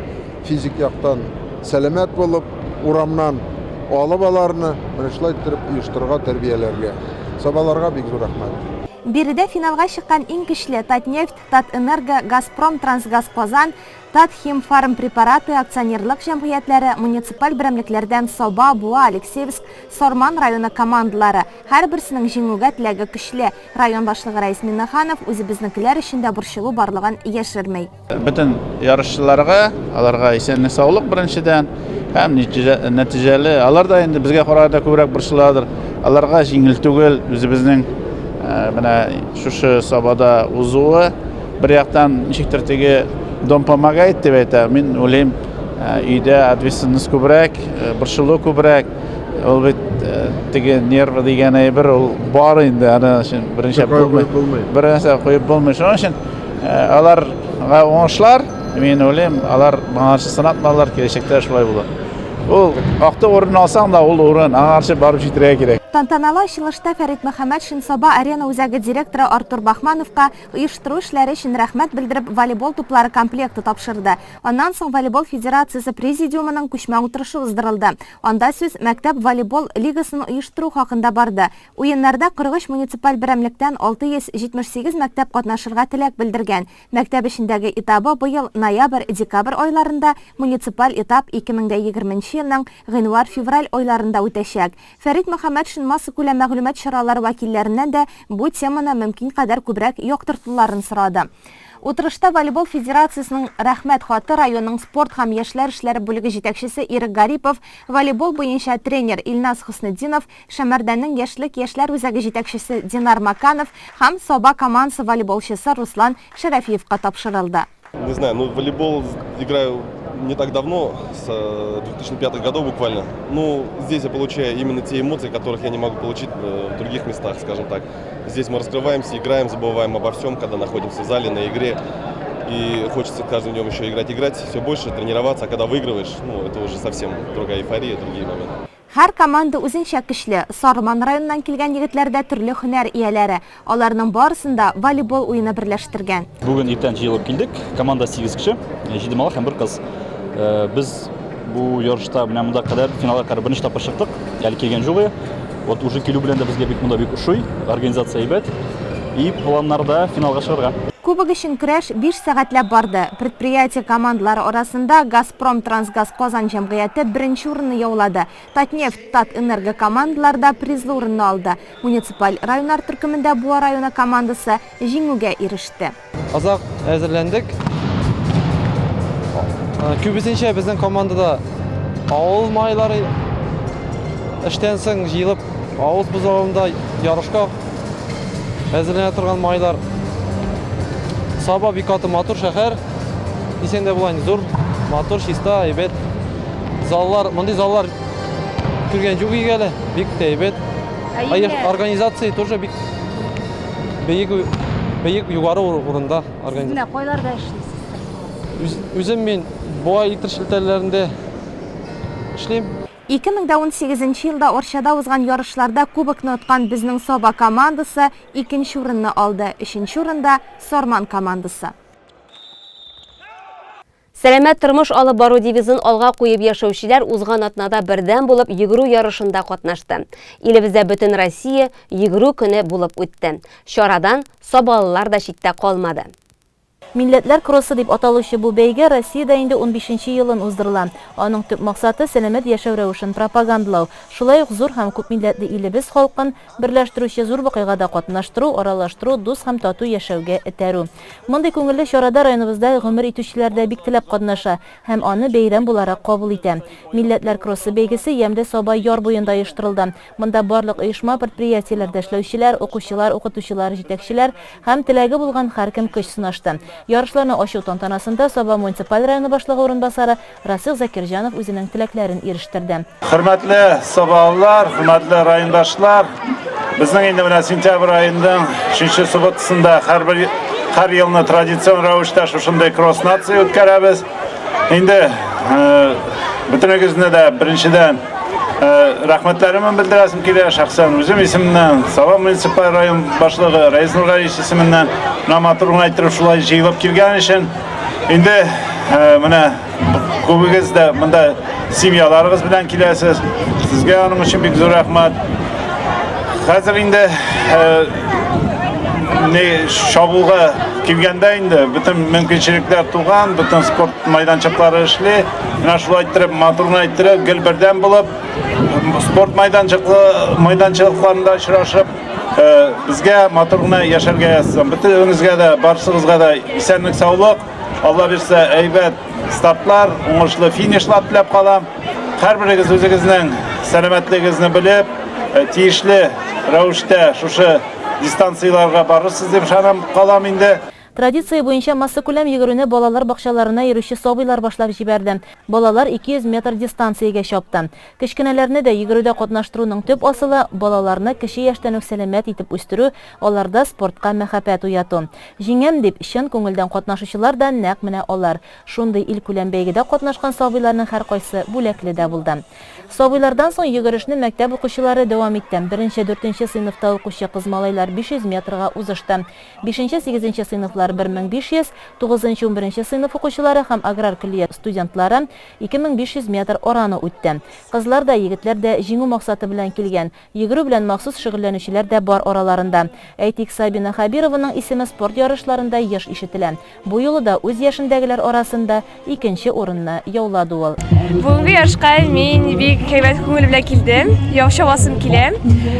физик яктан сәламәт булып, урамнан алып аларны, менә шулай иттереп оештырырга, тәрбияләргә. Сабаларга бик зур рәхмәт. Биредә финалга чыккан иң көчле Татнефть, Татэнерго, Газпром трансгаз Казан, Татхимфармпрепараты акционерлык җәмгыятьләре, муниципаль берәмлекләрдән Саба, Буа, Алексеевск, Сарман районы командалары. Һәрберсенең җиңүгә теләге көчле. Район башлыгы Рәис Миңнеханов үзебезнекеләр өчен дә борчылу барлыгын яшерми. Бөтен ярышчыларга, аларга исәнлек-саулык беренчедән һәм нәтиҗәле. Алар да инде безгә караганда күбрәк борчыладыр. Аларга җиңел түгел үзебезнең менә шушы Сабада узуы. Бер яктан ничектер теге дом помогает дип әйтә. Мин уйлыйм, өйдә ответственность күбрәк, борчылу күбрәк. Ул бит теге нервы дигән әйбер, ул бар инде, аны өчен беренче булмый. Бер нәрсә куеп булмый. Шуның өчен аларга уңышлар, мин уйлыйм, алар моңарчы сынатмадылар, киләчәктә шулай булыр. Ул акты урын алсаң да, ул урын, аңарчы барып җитәргә кирәк. Тантаналы ачылышта Фәрит Мөхәммәтшин Саба Арена үзәге директоры Артур Бахмановка оештыру эшләре өчен рәхмәт белдереп волейбол туплары комплекты тапшырды. Аннан соң волейбол федерациясе президиумының күчмә утырышы уздырылды. Анда сүз мәктәп волейбол лигасын оештыру хакында барды. Уеннарда 43 муниципаль берәмлектән 678 мәктәп катнашырга теләк белдергән. Мәктәп эчендәге этабы быел ноябрь-декабрь айларында, муниципаль этап 2020 нче елның гыйнвар-февраль айларында үтәчәк. Фәрит Мөхәммәтшин массакүләм мәгълүмат чаралары вәкилләреннән дә бу теманы мөмкин кадәр күбрәк яктыртуларын сорады. Утырышта волейбол федерациясенең Рәхмәт хаты районның спорт һәм яшьләр эшләре бүлеге җитәкчесе Ирек Гарипов, волейбол буенча тренер Илназ Хөснетдинов, Шәмәрдәннең Яшьлек яшьләр үзәге җитәкчесе Динар Маканов һәм Саба командасы волейболчысы Руслан Шәрәфиевка тапшырылды. Не знаю, ну волейбол играю не так давно, с 2005 э, годов буквально. Ну, здесь я получаю именно те эмоции, которых я не могу получить э, в других местах, скажем так. Здесь мы раскрываемся, играем, забываем обо всем, когда находимся в зале, на игре. И хочется каждым днем еще играть, играть, все больше, тренироваться. А когда выигрываешь, ну, это уже совсем другая эйфория, другие моменты. Һәр команда үзенчә көчле. Сарман районыннан килгән егетләр дә төрле һөнәр ияләре. Аларның барысын да волейбол уены берләштергән. Бүген иртән җыелып килдек. Команда 8 кеше, 7 малай һәм бер кыз. Без бу ярышта менә монда кадәр финалга кадәр беренче тапкыр чыктык. Әле килгән юк иде. Вот уже килү белән дә безгә бик монда бик ошый. Организация әйбәт. И планнарда финалга чыгарга. Кубок өчен көрәш биш сәгатьләп барды. Предприятие командалары арасында Газпром трансгаз Казан җәмгыяте беренче урынны яулады. Татнефть, Татэнерго командалары да призлы урынны алды. Муниципаль районнар төркемендә Буа районы командасы җиңүгә иреште. Озак әзерләндек. Күбесенчә безнең командада авыл малайлары эштән соң җыелып авыл спортзалында ярышка әзерләнә торган малайлар. Саба бик каты матур шәһәр. Дисәң дә була инде, зур, матур, чиста, әйбәт. Заллар, мондый заллар күргән юк иде әле, бик тә әйбәт. Организация тоже бик бөек, бөек югары урында организация. Менә кайларда эшлисез? Үзем мин Буа электр челтәрләрендә эшлим. 2018 нче елда Арчада узган ярышларда кубокны откан безнең Саба командасы икенче урынны алды, өченче урында, Сарман командасы. Сәламәт тормыш алып бару девизын алга куеп яшәүчеләр узган атнада бердәм булып йөгерү ярышында катнашты. Илебездә Бөтенроссия йөгерү көне булып үтте. Чарадан сабалылар да читтә калмады. Милләтләр кроссы дип аталучы бу бәйге Россиядә инде унбишенче елын уздырыла. Аның төп максаты, сәламәт яшәү рәвешен пропагандалау, шулай ук зур һәм күпмилләтле илебез халкын берләштерүче зур вакыйгада катнаштыру, аралаштыру, дус һәм тату яшәүгә этәрү. Мондый күңелле чарада районыбызда гомер итүчеләр дә бик теләп катнаша һәм аны бәйрәм буларак кабул итә. Милләтләр кроссы бәйгесе Ямьле Саба яр буенда оештырылды. Монда барлык оешма, предприятиеләрдә эшләүчеләр, укучылар, укытучылар, җитәкчеләр һәм теләге булган һәркем көч сынашты. Ярышларны ачу тантанасында Саба муниципаль районы башлыгы урынбасары Расих Закирҗанов үзенең теләкләрен ирештерде. Хөрмәтле сабалылар, хөрмәтле райондашлар, безнең инде менә сентябрь аеның өченче субботасында һәрбер һәр елны традицион рәвештә шушындый кросс нация үткәрәбез. Инде бөтенегезне дә беренчедән рәхмәтләремне белдерәсем килә, шәхсән үзем исемемнән, Саба муниципаль район башлыгы Рәис Нургалиевич исеменнән, менә матур гына иттереп шулай җыелып килгән өчен. Инде менә күбегез дә монда семьяларыгыз белән киләсез. Сезгә аның өчен бик зур рәхмәт. Хәзер инде не чабуга килгәндә инде бөтен мөмкинчелекләр туган, бөтен спорт майданчыклары эшли. Менә шулай иттереп, матур гына иттереп, гел бердәм булып, спорт майданчыклы майданчыкларында очрашып, безгә матур гына яшәргә язсын. Бөтенегезгә дә, барсыгызга да исәнлек, саулык. Алла бирсә, әйбәт стартлар, уңышлы финишлар теләп калам. Һәрберегез үзегезнең сәламәтлегегезне белеп, э, тиешле рәвештә шушы дистанцияләргә барырсыз дип ышанам калам инде. Традиция буенча массакүләм йөгерүне балалар бакчаларына йөрүче сабыйлар башлап җибәрде. Балалар 200 метр дистанциягә чапты. Кечкенәләрне дә йөгерүдә катнаштыруның төп асылы, балаларны кече яшьтән үк сәламәт итеп үстерү, аларда спортка мәхәббәт уяту. Җиңәм дип, чын күңелдән катнашучылар да нәкъ менә алар. Шундый илкүләм бәйгедә катнашкан сабыйларның һәркайсы бүләкле дә булды. Сабыйлардан соң йөгерешне мәктәп укучылары дәвам итте. Беренче, дүртенче сыйныфта укучы кыз-малайлар 500 метрга узышты. Бишенче-сигезенче сыйныфлар 1500, тугызынчы-унберенче сыйныф укучылары һәм аграр көллият студентлары 2500 метр араны үтте. Кызлар да, егетләр дә җиңү максаты белән килгән. Йөгерү белән махсус шөгыльләнүчеләр дә бар араларында. Әйтик, Сабина Хәбированың исеме спорт ярышларында еш ишетелә. Бу юлы да үз яшендәгеләр арасында икенче урынны яулады ул. Бүгенге ярышка мин бик әйбәт күңел белән килдем. Яу чабасым килә.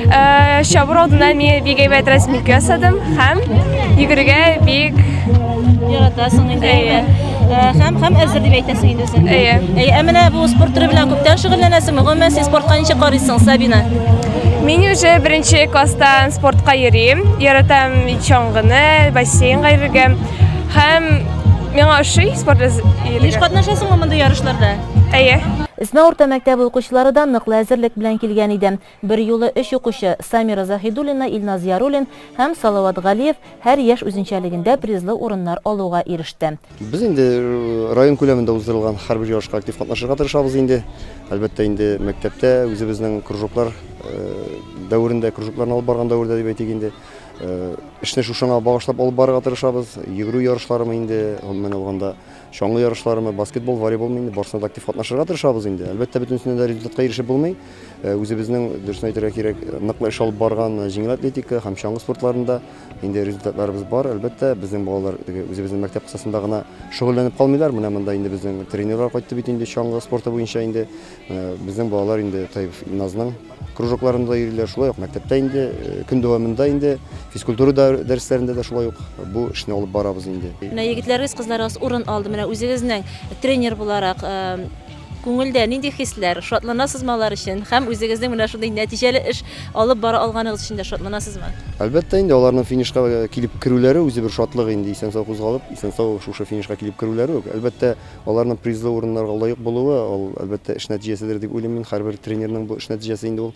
Э, чабыр алдыннан мин бик әйбәт разминка ясадым һәм йөгерергә бик яратасың инде. Әйе. Э, һәм һәм әзер дип әйтәсең инде үзең. Әйе. Әйе, ә менә бу спорт төре белән күптән шөгыльләнәсеңме? Гомумән, син спортка ничек карыйсың, Сабина? Мин уже беренче класстан спортка йөрим. Яратам чаңгыны, бассейнга йөрергә. Һәм миңа ошый спорт йөрергә. Еш катнашасыңмы мондый ярышларда? Әйе. Эсмә урта мәктәбе укучылары да ныклы әзерлек белән килгән иде. Берьюлы өч укучы, Самира Заһидуллина, Илназ Яруллин һәм Салават Галиев һәр яшь үзенчәлегендә призлы урыннар алуга иреште. Без инде район күләмендә уздырылган һәрбер ярышка актив катнашырга тырышабыз инде. Әлбәттә инде мәктәптә үзебезнең кружоклар дәверендә, кружокларны алып барган дәвердә дип әйтик инде, эшне шушыңа багышлап алып барырга тырышабыз. Йөгерү ярышларымы инде, гомумән алганда, чаңгы ярышларымы, баскетбол, волейболмы инде, барысына да актив катнашырга тырышабыз инде. Әлбәттә, бөтенесенә дә результатка ирешеп булмый. Үзебезнең, дөресен әйтергә кирәк, ныклы эш алып барган җиңел атлетика һәм чаңгы спортларында Инде результатларыбыз бар, әлбәттә, безнең балалар теге үзебезнең мәктәп кысасында гына шөгыльләнеп калмыйлар. Менә монда инде безнең тренерлар кайтты бит инде чаңгы спорты буенча инде. Безнең балалар инде Таипов Илназның кружокларында йөриләр. Шулай ук мәктәптә инде көн дәвамында инде физкультура дәресләрендә дә шулай ук бу эшне алып барабыз инде. Менә егетләрегез, кызларыгыз урын алды. Менә үзегезнең тренер буларак Күңелдә нинди хисләр? Шатланасызмы алар өчен? Һәм үзегезнең менә шундый нәтиҗәле эш алып бара алганыгыз өчен дә шатланасызмы? Әлбәттә инде, аларның финишка килеп керүләре үзе бер шатлык инде, исән-сау кузгалып, исән-сау шушы финишка килеп керүләре үк. Әлбәттә, аларның призлы урыннарга лаек булуы, ул, әлбәттә, эш нәтиҗәседер дип уйлыйм мин. Һәрбер тренерның бу эш нәтиҗәсе инде ул.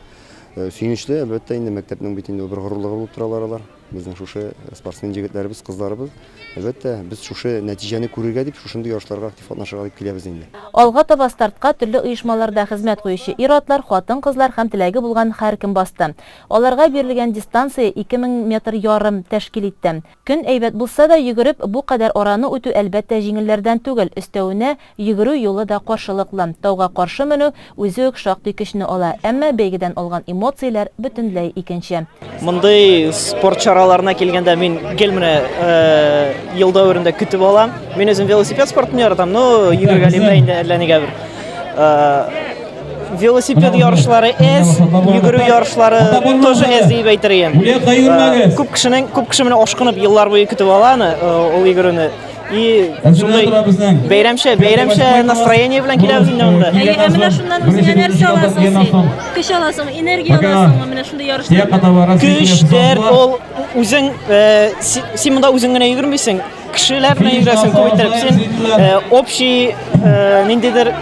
Сөенечле, әлбәттә инде, мәктәпнең бит инде бер горурлыгы булып торалар алар. Безнең шушы спортсмен егетләребез, кызларыбыз, әлбәттә, без шушы нәтиҗәне күрергә дип, шушындый ярышларга актив катнашырга дип киләбез инде. Алга таба стартка төрле оешмаларда хезмәт куючы ир-атлар, хатын-кызлар һәм теләге булган һәркем басты. Аларга бирелгән дистанция 2000 метр ярым тәшкил итте. Көн әйбәт булса да, йөгереп, бу кадәр араны үтү, әлбәттә, җиңелләрдән түгел. Өстәвенә, Йөгерү юлы да каршылыклы. Тауга каршы менү үзе үк шактый көчне ала, әмма бәйгедән алган эмоцияләр бөтенләй икенче. Мондый спорт чараларына килгәндә мин гел менә ел дәверендә көтеп алам. Мин үзем велосипед спортын яратам, но йөгергәлим дә инде әллә нигә бер. Велосипед ярышлары әз, йөгерү ярышлары тоже әз дип әйтер идем. Күп кешенең, күп кеше менә ашкынып еллар буе көтеп ала аны, ул йөгерүне. И шундый бәйрәмчә, бәйрәмчә настроение белән киләбез инде монда. Әйе, ә менә шуннан үзеңә нәрсә аласың син? Көч аласың, энергия аласыңмы менә шундый ярышлардан? Көч, дәрт, ул үзең, син монда үзең генә йөгермисең, кешеләр белән йөгерәсең күп иттереп. Син общий ниндидер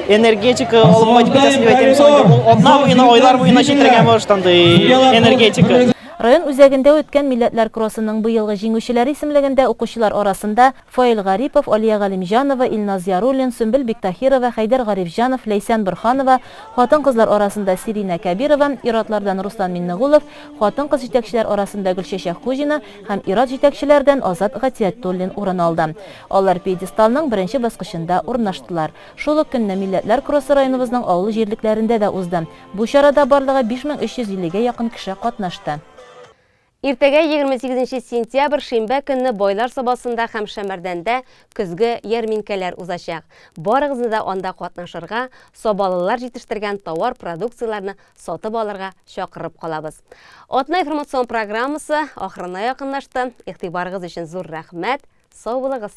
энергетика алып кайтып китәсең дип әйтәм. Ул атна буена, айлар буена җитәргә может андый энергетика. Район үзәгендә үткән Милләтләр кроссының быелгы җиңүчеләре исемлегендә укучылар арасында Фаил Гарипов, Алия Галимҗанова, Илназ Яруллин, Сөмбел Биктаһирова, Хәйдәр Гарифҗанов, Ләйсән Борһанова, хатын-кызлар арасында Сиринә Кәбирова, ир-атлардан Руслан Миннегулов, хатын-кыз җитәкчеләр арасында Гөлчәчәк Хуҗина һәм ир-ат җитәкчеләрдән Азат Гатиятуллин урын алды. Алар пьедесталның беренче баскычында урнаштылар. Шул ук көнне Милләтләр кроссы районыбызның авыл җирлекләрендә дә узды. Бу чарада барлыгы 5350 гә якын кеше катнашты. Иртәгә 28 сентябрь шимбә көнне Байлар Сабасында һәм Шәмәрдәндә көзге ярминкәләр узачак. Барыгызны да анда катнашырга, сабалылар җитештергән товар продукцияләрне сатып алырга чакырып калабыз. Атна информацион программасы ахырына якынлашты. Игътибарыгыз өчен зур рәхмәт. Сау булыгыз!